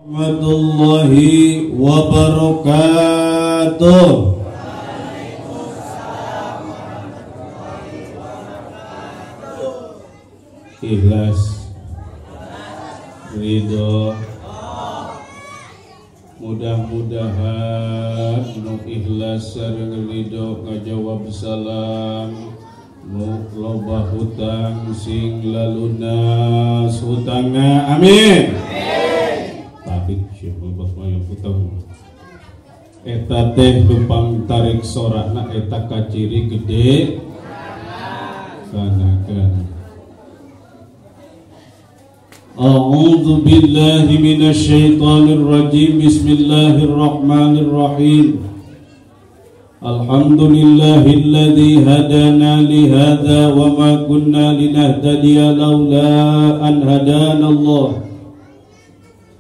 Warahmatullahi wabarakatuh. Ikhlas, ridho, mudah-mudahan nu ikhlas sareng ridho ngajawab salam, nu loba hutang sing lalunas hutangna, amin. Tapi siapa yang hutang eta teh lupang tarik sorana eta kaciri gede kanakan. A'udzu billahi minasyaitonir rajim. Bismillahirrahmanirrahim. Alhamdulillahilladzi hadana li hadza wa ma kunna linahtadiya laula an hadana Allah.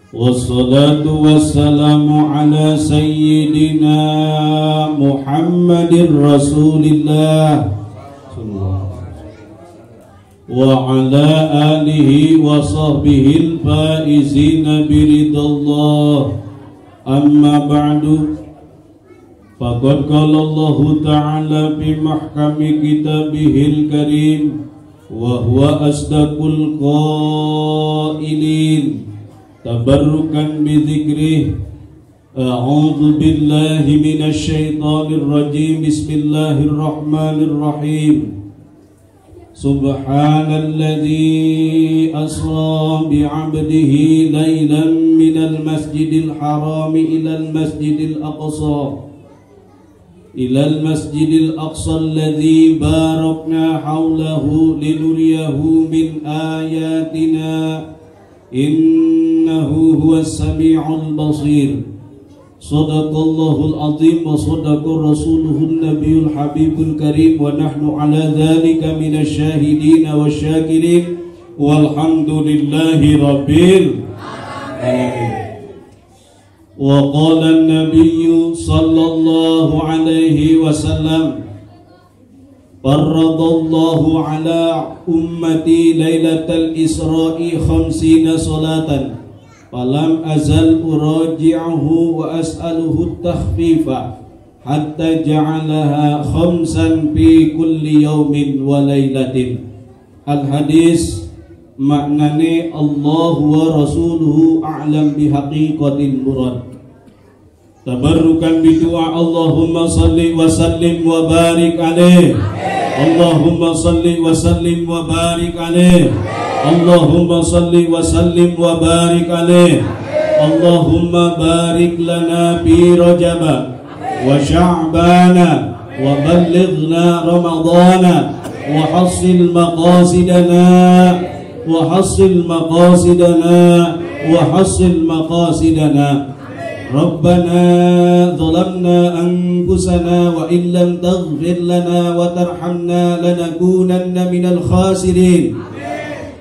Wassalatu wassalamu ala sayyidina Muhammadin Rasulillah wa ala alihi wa sahbihi al-faizina biridallah. Amma ba'du. Faqad qala Allahu ta'ala fi mahkami kitabihil karim wa huwa asdaqul qailin. Tabarrukan bi dzikrih. A'udzu billahi minasy syaithanir rajim. Bismillahirrahmanirrahim. Subhanalladzi asra bi'abdihi lailan minal masjidil harami ilal masjidil aqsa ilal masjidil aqsa alladzi barakna hawlahu linuriyahu min ayatina innahu huwas samiul basir. Sadaqallahul azim wa sadaqa rasuluhun nabiyul habibul karim wa nahnu ala dhalika minasy syahidin wasyakirin walhamdulillahi rabbil alamin. Wa qala an-nabiyyu sallallahu alaihi wasallam farradallahu ala ummati lailatal isra'i 50 salatan falam azal uraji'uhu wa as'aluhu takhfifa hatta ja'alaha khamsan fi kulli yawmin wa laylatin. Al hadis maknane Allah wa rasuluhu a'lam bi haqiqatil murad. Tabarrukan bi du'a Allahumma salli wa sallim wa barik alaih. Allahumma salli wa sallim wa barik alaih. Allahumma salli wa sallim wa barik alaih. Allahumma barik lana fi Rajab wa Sya'bana wa ballighna Ramadana wa hassil maqasidana wa hassil maqasidana wa hassil maqasidana. Rabbana zalamna anfusana wa in lam taghfir lana wa tarhamna lanakunanna minal khasirin.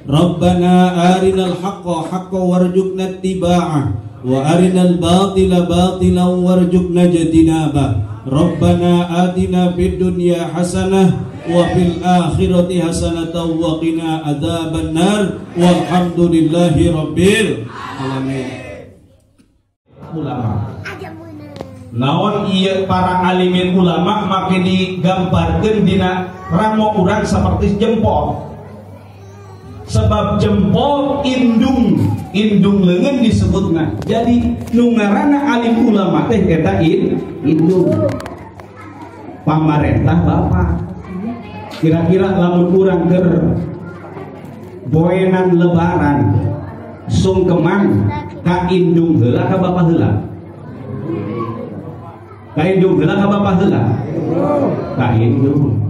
Rabbana arinal haqqa haqqan warzuqna ittiba'ah wa arinal batila batilan warzuqna ijtinabah. Rabbana atina fid dunya hasanah wa fil akhirati hasanatan wa qina adzaban nar. Walhamdulillahi rabbil alamin. Ulama naon ieu para alimin ulama make digambarkeun dina ramo urang seperti jempol. Sebab jempol indung, indung leungeun disebutna. Jadi nu ngaranna alim ulama teh eta indung. Pamarentah bapak. Kira-kira lamun urang keur boenan lebaran sungkeman ka indung heula ka bapak heula? Ka indung heula ka bapak heula? Ka indung.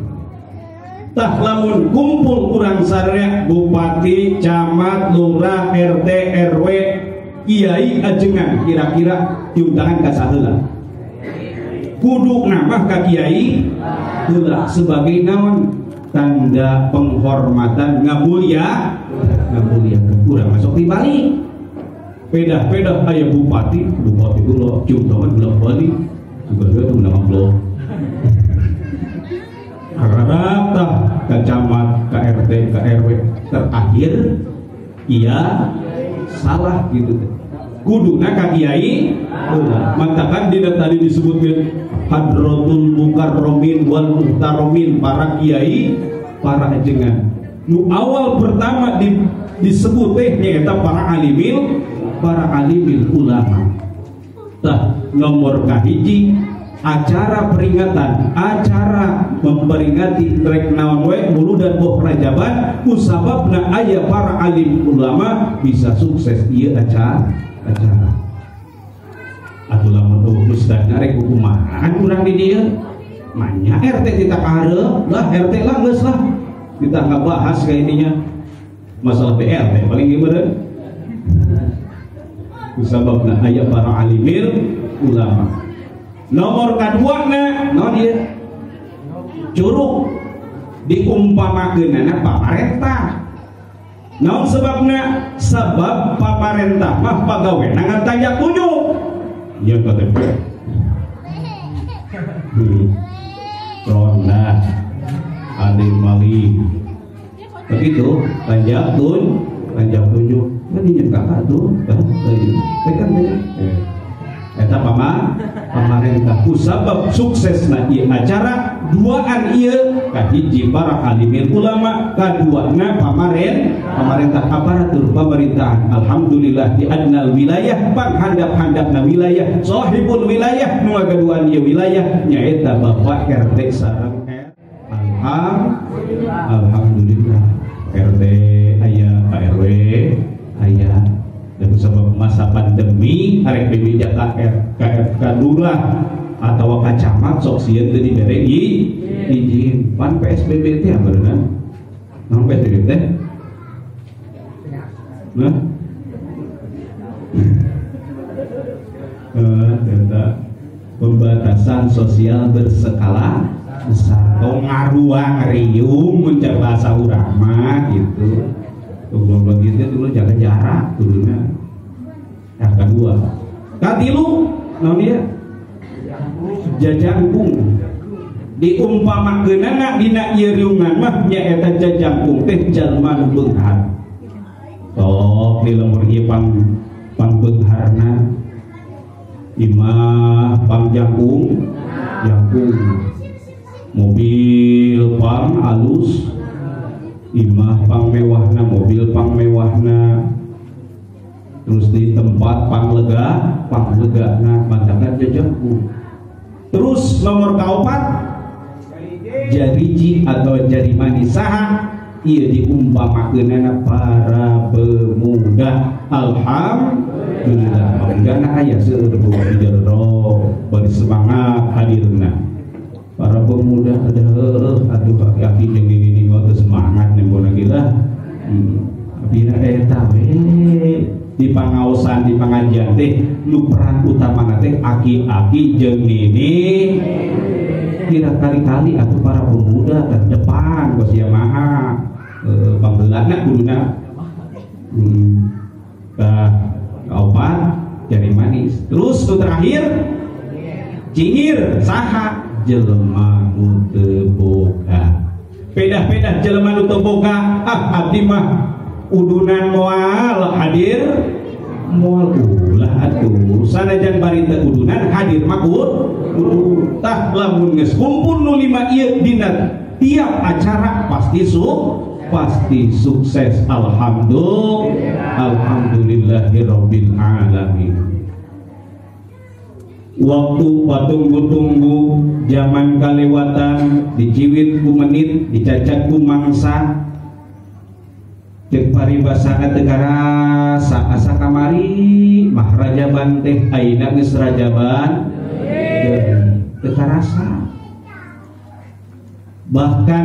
Tah lamun kumpul urang sararea bupati, camat, lurah, RT, RW, kiai ajengan kira-kira diundangan ka saheula. Kudu nambah ka kiai heula sebagai naon tanda penghormatan ngamulia ngamulia urang masuk di Bali. Pedah-pedah aya bupati, bupati kula cium tangan belah Bali, juga dia undangan blok. Rata ke camat, ke RT, ke RW, terakhir iya salah gitu. Kuduna ka kiai heula. Mantakan dina tadi disebutkeun hadratul mukarramin wal muhtaramin, para kiai, para ajengan. Nu awal pertama disebut teh nyaeta para alimil ulama. Tah nomor kahiji acara peringatan, acara memperingati rek naon we muludan boh rajaban kusababna aya para alim ulama bisa sukses ieu acara. Atuh lamun eueuh ustadna rek kumaha urang di dieu? Manya RT kita kahareup lah, RT lah geus lah. Kita ngabahas kayak ininya masalah BLT paling gimana? Kusababna aya para alimil ulama. Nomor kaduana naon ieu? Curug diumpamakeunana pamarentah. Naon sebabna? Sebab pamarentah mah pagawena ngan tanjak tunjuk. Ieu KTP. Ronda ade mali. Begitu tanjak tunjuk. Kan ini kakak tuh, tekan tekan. Eta pamarentah kusabab suksesna ieu acara duaan ieu kahiji para alimil ulama, kaduana pamarentah aparatur pemerintahan. Alhamdulillah di adnal wilayah panghandap-handapna wilayah sahibul wilayah nu ngagaduhan ieu wilayah nyaeta Bapak RT sareng Alhamdulillah RT aya Pak RW aya. Dan sebab masa pandemi arek bebeja ka RK lurah atau ka camat sok sieun teu dibere izin. Pan PSBB teh abeurna. Naon PSBB teh? Nah. Eta pembatasan sosial berskala besar. Tong ngaruang riung mun cek bahasa urang mah gitu. Goblok gitu dulu jaga jarak dulunya. Nah, kedua. Katilu naon ieu? Jajangkung. Diumpamakeunana dina ieu riungan mah nyaeta jajangkung teh jalma nu beunghar. Sok di lembur ieu pangbeungharna. Imah pangjangkung, jangkung. Mobil pang alus. Imah pang mewahna, mobil pang mewahna, terus di tempat pang lega, pang legana, mantakan jajangkung. Terus nomor kaopat jariji atau jari manis saha ieu diumpamakeunana para pemuda. Alhamdulillah pamudana aya seueur di jero bari semangat hadirna. Para pemuda ada aduh kaki-kaki jeung nini teu semangat nempo lagi lah. Abina eta we di pangaosan di pangajian teh nu peran utamana teh aki-aki jeung nini. Kira kali-kali atuh para pemuda terdepan kos Yamaha pambelana kuduna. Tah kaopat jari manis. Terus nu terakhir cingir saha jelema nu teu boga. Pedah-pedah jelema nu teu boga, ah abdi mah udunan moal hadir moal ulah atuh. Sanajan bari teu udunan hadir mah kudu. Tah lamun geus kumpul nu lima ieu dina tiap acara pasti sukses. Alhamdulillah, alhamdulillahirabbil alamin. Waktu patunggu-tunggu zaman kalewatan diciwit ku menit dicacak ku mangsa cek paribasana teu karasa asa kamari mah rajaban teh ayeuna geus rajaban teu karasa. Bahkan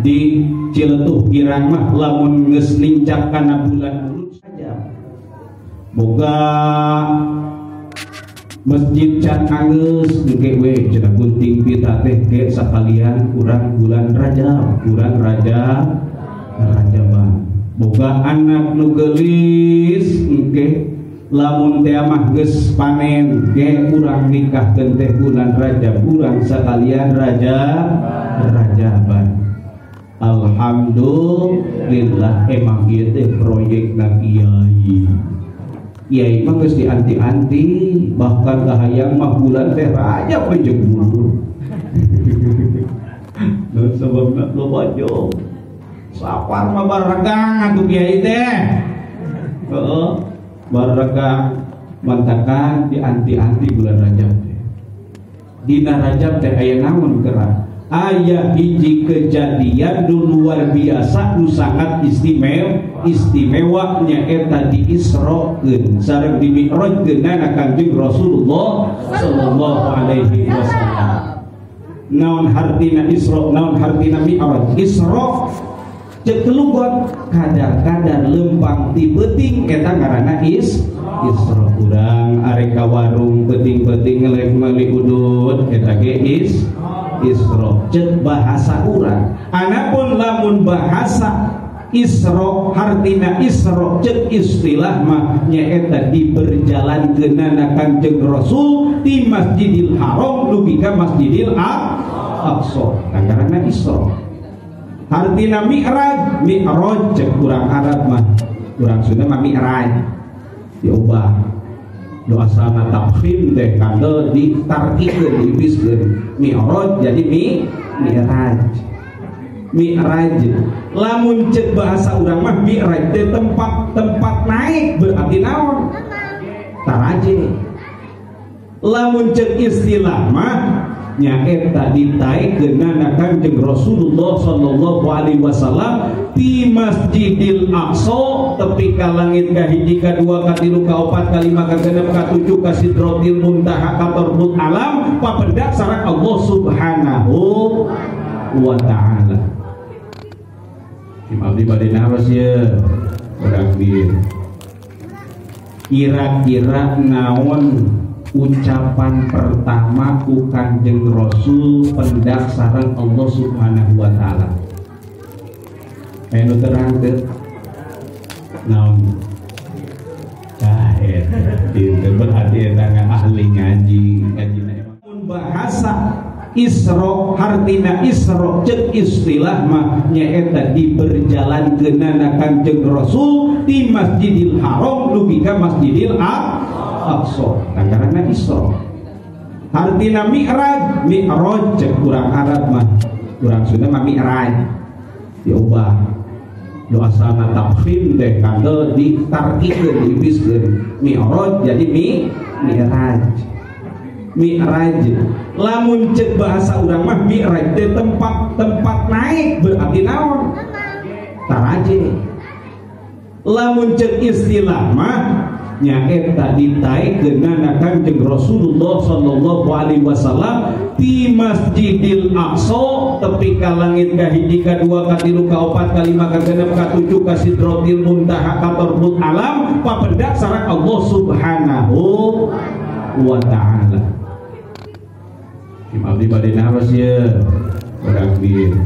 di Ciletuh Girang mah lamun geus lincak kana bulan mulut saja boga masjid can anggeus engke we cenah gunting pita teh ge sakalian urang bulan Rajab, urang Rajaban. Boga anak nu geulis engke lamun teh mah geus panen ge urang nikahkeun teh bulan Rajab, urang sakalian Rajaban. Alhamdulillah emang ieu teh proyekna kiai. Kiai mah geus dianti-anti bahkan kahayang mah bulan teh Rajab we jeung mundur. Nu sababna loba jong. Safar mah baregang atuh kiai teh. Heeh, baregang mantakan dianti-anti bulan Rajab teh. Dina Rajab teh aya naon geura? Aya hiji kejadian nu luar biasa nu sangat istimewa nyaeta di Isra-keun sareng di Mi'raj-keunana Kanjeng Rasulullah sallallahu alaihi wasallam. Naon hartina Isra, naon hartina Mi'raj? Isra cek lugot kadar-kadar lempang ti beuting eta ngaranna Isra. Urang arek ka warung beuting-beuting ngelek meuli udut eta ge Isra cek bahasa urang. Anapun lamun bahasa Isra hartina Isra cek istilah mah nyaeta diperjalankeunana Kanjeng Rasul di Masjidil Haram dugi ka Masjidil Aqsa. Ngaranna Isra. Hartina Mi'raj, Mi'raj cek urang Arab mah, urang Sunda mah Mi'raj. Diubah. Nu asalna tafkhim teh kandel ditarkikeun diibiskeun Mi'raj jadi Mi'raj. Mi'raj lamun cek bahasa urang mah Mi'raj teh tempat naik berarti naon? Taraje. Lamun cek istilah mah nyaeta ditaekkeunana Kanjeng Rasulullah sallallahu alaihi wasallam di Masjidil Aqsa tepi ka langit ka hiji ka dua ka tilu ka opat ka lima ka genep ka tujuh ka sidratil muntaha ka tarbut alam papendak sareng Allah Subhanahu wa taala. Kim abdi bade naros ye urang dieu. Kira-kira naon ucapan pertama ku Kanjeng Rasul pendak sareng Allah Subhanahu wa taala? Anu terang teu? Naon? Tah eta itu berarti eta ahli ngaji, ngajina emang. Bahasa Isra hartina Isra cek istilah mah nyaeta diperjalankeunana Kanjeng Rasul di Masjidil Haram dugi ka Masjidil Aqsa. Ngaranna Isra. Hartina Mi'raj, Mi'raj cek urang Arab mah, urang Sunda mah Mi'raj. Diubah. Nu asalna tafkhim teh kandel ditarkikeun diibiskeun Mi'raj jadi Mi'raj. Mi'raj lamun cek bahasa urang mah Mi'raj teh tempat naik berarti naon? Taraje. Lamun cek istilah mah nyaeta ditaekkeunana Kanjeng Rasulullah sallallahu alaihi wasallam di Masjidil Aqsa tepi ka langit ka hiji ka dua ka tilu ka opat ka lima ka genep ka tujuh ka sidratil muntaha ka tarbut alam papendak sareng Allah Subhanahu wa taala. Kim abdi bade naros ye urang dieu.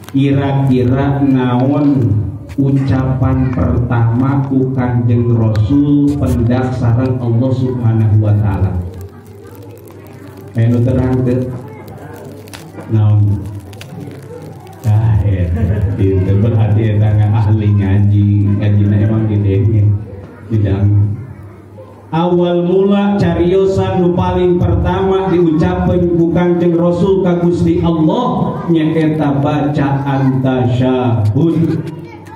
Kira-kira naon ucapan pertama ku Kanjeng Rasul pendak sareng Allah Subhanahu wa taala? Anu terang teu? Naon? Tah eta itu berarti eta ahli ngaji, ngajina emang gede bidang. Awal mula cariosan nu paling pertama diucapkeun ku Kanjeng Rasul ka Gusti Allah nyaeta bacaan tasyahud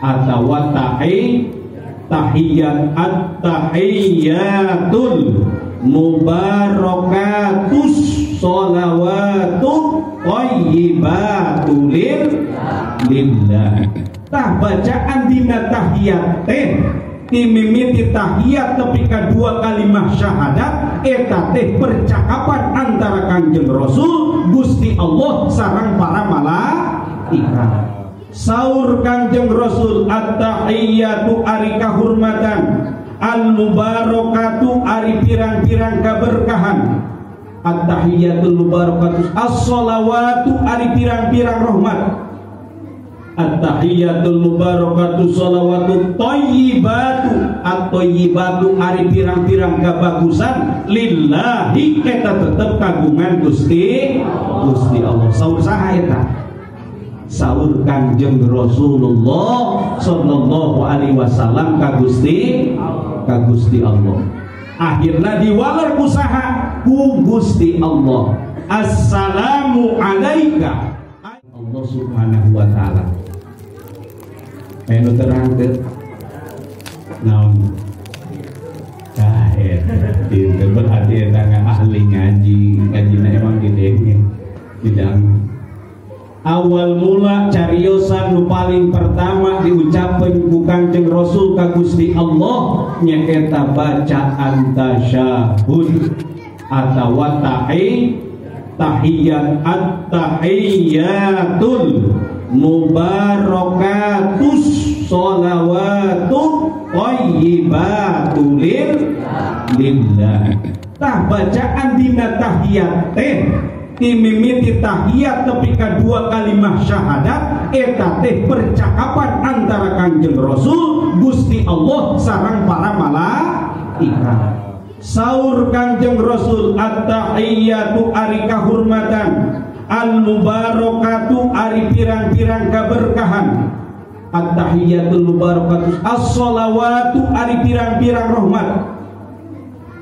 atawa tahiyat at-tahiyatul mubarakatus sholawatu thayyibatul lillah. Tah bacaan dina tahiyat teh dimimiti tahiyat tepi ka dua kalimah syahadat eta teh percakapan antara Kanjeng Rasul Gusti Allah sareng para malaikat. Saur Kanjeng Rasul at-tahiyyatu ari kahurmatan, al-mubarakatu ari pirang-pirang kaberkahan, at-tahiyyatul mubarakatu as-sholawatu ari pirang-pirang rahmat, at-tahiyyatul mubarakatu sholawatu thayyibatu at-thayyibatu ari pirang-pirang kabagusan lillahi eta tetep kagungan Gusti Gusti Allah. Saur saha eta? Saur Kangjeng Rasulullah sallallahu alaihi wasallam ka Gusti Allah. Akhirna diwaler ku saha? Ku Gusti Allah. Assalamu alaika Allah subhanahu wa ta'ala. Anu terang teu? Naon? Tah eta berarti eta ahli ngaji, ngajina emang gede bidang. Awal mula cariosan nu paling pertama diucapkeun ku Kangjeng Rasul ka Gusti Allah nyaeta bacaan tasyahud atawa tahiyat at-tahiyatul mubarakatus sholawatut thayyibatul lillah. Tah bacaan dina tahiyat teh timimiti tahiyat tepi ka dua kalimah syahadat eta teh percakapan antara Kangjeng Rasul Gusti Allah sareng para malaikat. Saur Kangjeng Rasul at-tahiyatu ari kahurmatan, al-mubarakatu ari pirang-pirang keberkahan, at-tahiyatul mubarakatu as-sholawatu ari pirang-pirang rahmat,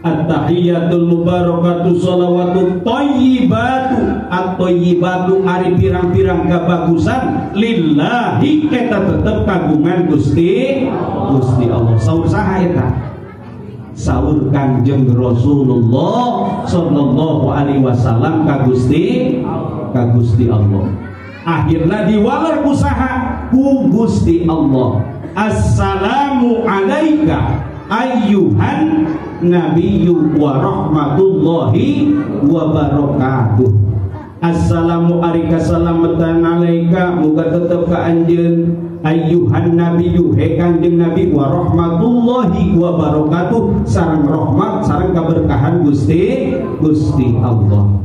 at-tahiyatul mubarakatu sholawatu thayyibatu at-thayyibatu ari pirang-pirang kebagusan lillahi eta tetep kagungan Gusti Allah. Saur saha eta? Saur Kangjeng Rasulullah sallallahu alaihi wasallam ka Gusti Allah. Akhirna diwaler ku saha? Ku Gusti Allah. Assalamu alaika ayyuhan nabiyyu wa rahmatullahi wa barakatuh. Assalamu arika salamatan alaika muga tetep ka anjeun ayyuhan nabiyyu he Kangjeng Nabi wa rahmatullahi wa barakatuh sareng rahmat sareng keberkahan Gusti Allah.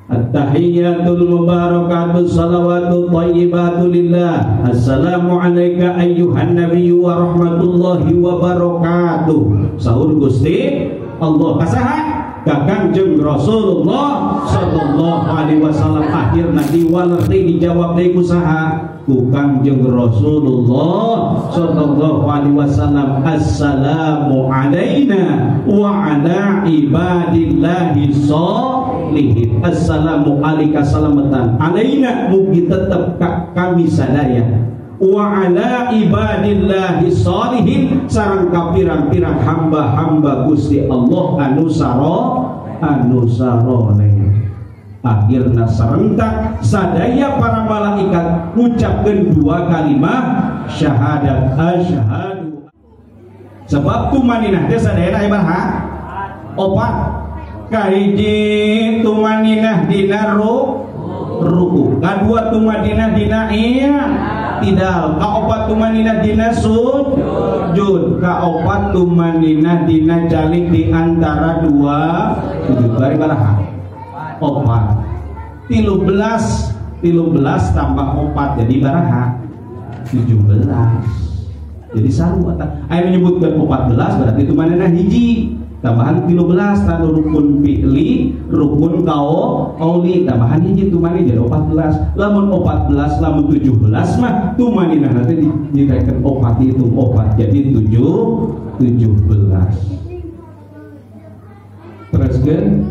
At-tahiyatul mubarakatuh salawatu thayyibatu lillah. Assalamu alayka ayyuhan nabiyyu wa rahmatullahi wa barakatuh. Saur Gusti Allah kasaha? Ka Kangjeng Rasulullah sallallahu alaihi wasallam. Akhirna diwaler deui dijawab deui ku saha? Ku Kangjeng Rasulullah sallallahu alaihi wasallam. Assalamu alaina wa ala ibadillahi sholihin. Assalamu alaika salamatan alaina mugi tetep ka kami sadaya, wa ala ibadillahi sholihin sareng kapirang-pirang hamba-hamba Gusti Allah anu saroleh. Akhirna serentak sadaya para malaikat ngucapkeun dua kalimat syahadat asyhadu. Sebab tumaninah teh sadayana aya baraha? Opat. Kahiji tumaninah dina ruku, kadua tumaninah dina i'tidal, kaopat tumaninah dina sujud, kaopat tumaninah dina calik di antara dua sujud. Bari baraha? Opat. 13 tambah 4 jadi baraha? 17. Jadi sarua tah. Aya menyebutkan 14 berarti tumaninah hiji. Tambahan 13 tanu rukun fi'li, rukun qauli, tambahan hiji tumani jadi 14. Lamun 14 lamun 17 mah tumaninah nanti dikaitkan 4 dihitung 4 jadi 7 17. Teruskeun.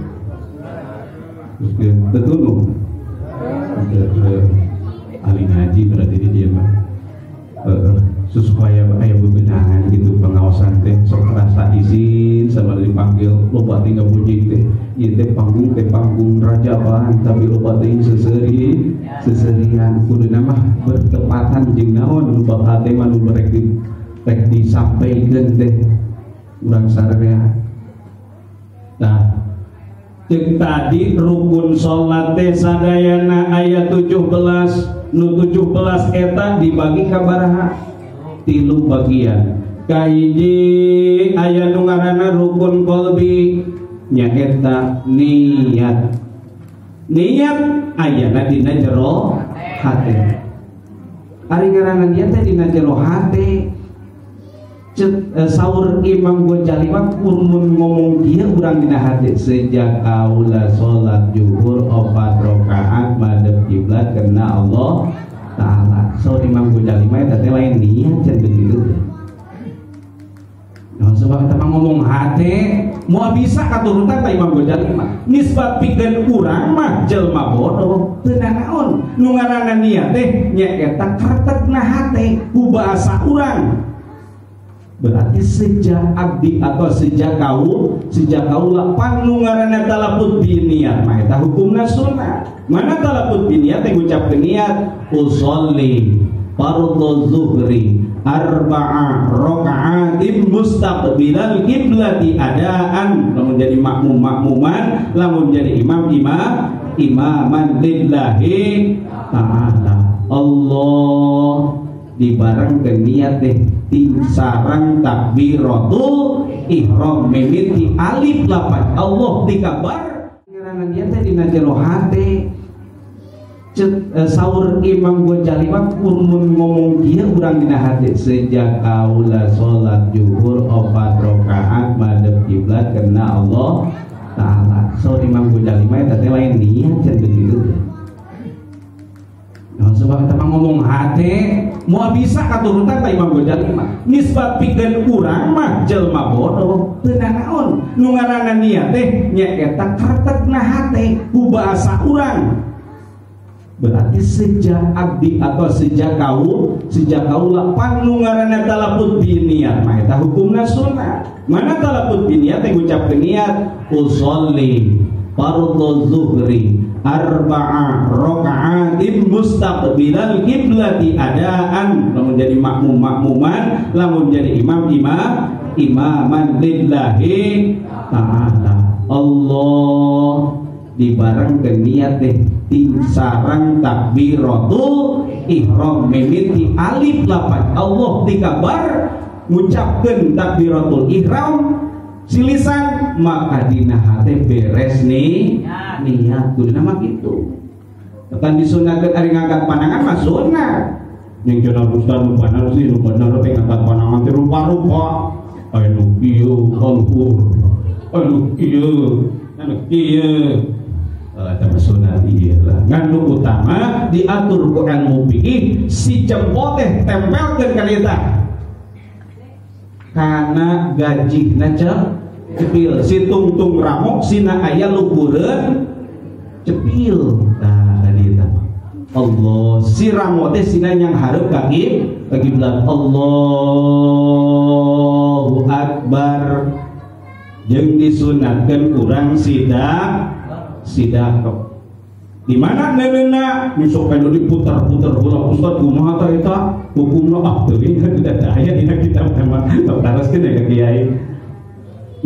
Teruskeun tetulung. Ahli ngaji berarti dia mah. Supaya aya bebenangan gitu pengawasan teh sok rasa izin sama dipanggil loba teh ngabujing teh ieu teh panggung raja bahan tapi loba teh seserian kuduna mah bertepatan jeung naon nu bakal teh mah nu rek disampaikeun teh urang sararea. Nah cek tadi rukun salat teh sadayana aya 17, nu 17 eta dibagi ka baraha? 3 bagian. Kahiji aya nu ngaranna rukun qalbi nyaeta niat. Niat ayana dina jero hate. Ari ngaranna niat teh dina jero hate. Saur Imam Ghazali mah mun ngomong kieu urang dina hati sejak kaula salat zuhur 4 rakaat madhep kiblat karena Allah Ta'ala. Saur Imam Ghazali mah eta teh lain niat can begitu teh. Nah, sebab eta mah ngomong hate moal bisa katurutan ka Imam Ghazali mah. Nisbat pikeun urang mah jelema bodoh teu nanaon. Nu ngaranna niat teh nya eta kretekna hate ku bahasa urang. Berarti sejak abdi atau sejak kaula pan nu ngaranna talafut bi niat mah eta hukumna sunat. Mana talafut bi niat teh ngucapkeun niat usolli fardhu zuhri arba'a raka'atin mustaqbilal qiblati adaan, lamun jadi makmum makmuman, lamun jadi imam imam imaman lillahi ta'ala. Allah dibarengkeun niat teh di sarang takbiratul ihram mimiti alif lapan Allah dikabar ngaranna niat teh dina jero hate. Saur Imam Ghazali mah mun ngomong kieu urang dina hati sejak kaula salat zuhur 4 rakaat madhep kiblat karena Allah Ta'ala. Saur Imam Ghazali mah eta teh lain niat can begitu teh. Nah, sebab eta mah ngomong hate moal bisa katurutan ka Imam Ghazali mah. Nisbat pikeun urang mah jelema bodoh teu nanaon. Nu ngaranna niat teh nya eta kretekna hate ku bahasa urang. Berarti sejak abdi atau sejak kaula pan nu ngaranna talafut bi niat mah eta hukumna sunat. Mana talafut bi niat teh ngucapkeun niat usolli fardhu zuhri arba'a raka'atin mustaqbilal qiblati adaan, lamun jadi makmum makmuman, lamun jadi imam imam imaman lillahi ta'ala. Allah dibarengkeun niat teh di sarang takbiratul ihram mimiti alif lapan Allah dikabar ngucapkeun takbiratul ihram silisan maka dina hate beres nih niat kuduna mah kitu. Kan disunatkeun ari ngangkat pandangan mah sunat. Ning cenah ustaz nu bener sih nu bener teh ngangkat pandangan teh rupa-rupa. Anu kieu kaluhur. Anu kieu, anu kieu. Eta mah sunat ieu lah. Ngan nu utama diatur ku ilmu fikih si jempol teh tempelkeun ka eta. Kana gajihna cepil si tungtung ramok sina aya luhureun cepil. Nah tadi eta Allah si ramo teh sina yang hareup ka kiblat. Allahu akbar. Jeung disunatkeun urang sidak di mana neunena besok anu diputar-putar heula ustaz kumaha tah eta hukumna ah teuing tidak aya dina kitab mah taroskeun ya ka kiai.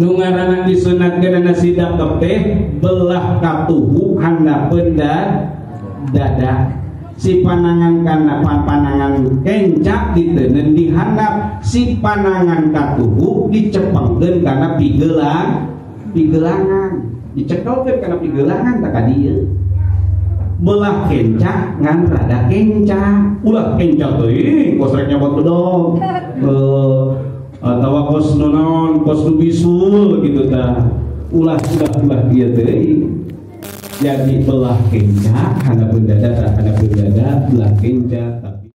Nu ngaranna disunatkeun sidak teh belah katuhu handapeun dada si panangan kana panangan kencak diteundeun di handap si panangan katuhu dicepengkeun kana pigelangan dicekelkeun kana pigelangan tak ka dieu belah kencak ngan rada kencak ulah kencak teuing kos rek nyabot bedog atawa kos nu naon kos nu bisul gitu tah ulah ulah dieu teuing. Jadi belah kencak handapeun dada belah kencak.